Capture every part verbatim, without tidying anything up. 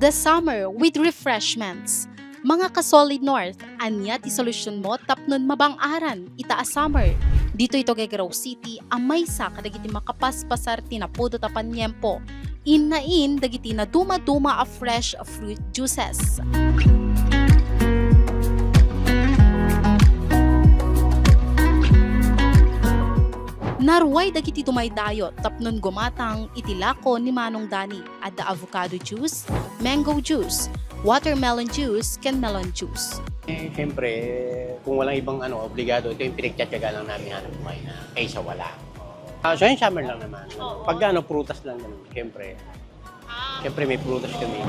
The summer with refreshments. Mga ka-Solid North, ania ti solusyonmo tapnon mabang-aran ita a summer? Ditoy Tuguegarao City a maysa kadagiti makapaspasar ti napudot a paniempo. Innain dagiti nadumaduma a fresh fruit juices. Naruay dagiti dumaydayot tapnon gumatang iti lako ni Manong Dani. Adda avocado juice, mango juice, watermelon juice, ken melon juice. Eh, siyempre, kung walang ibang ano, obligado, ito yung pinagtsatsaga lang namin hanap buhay na kaysa wala. Ah, so yung summer lang naman. Pagka ano, prutas lang naman, siyempre. Siyempre may prutas kami.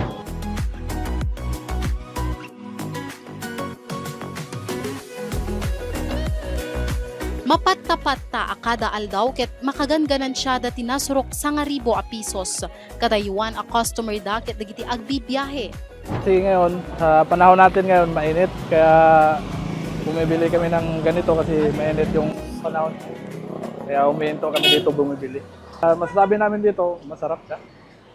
Mapatta-patta a kada aldaw ket makagan-ganansya da ti nasurok sangaribu a pisos. Kadayuan a customer da ket dagiti agbibiahe. Kasi ngayon, sa panahon natin ngayon, mainit. Kaya bumibili kami ng ganito kasi mainit yung panahon. Kaya umiinto kami dito bumibili. Ah, masasabi namin dito, masarap siya.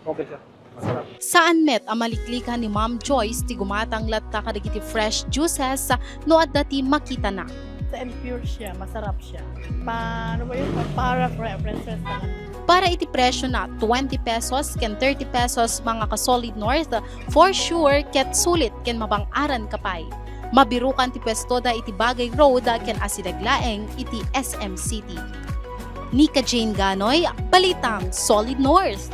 Okay siya. Masarap. Saan met a maliklikan ni Ma'am Joyce ti gumatang latta kadagiti fresh juices no adda ti makitana. And pure siya, masarap siya. Pa, ano ba yun? Para references na lang. Para iti presyo na twenty pesos ken thirty pesos, mga ka-Solid North, for sure ket sulit ken mabang-aran ka pay. Mabirukan ti pwestoda iti Bagay Road ken asideg laeng iti S M City. Nika Jane Ganoy, Balitang Solid North.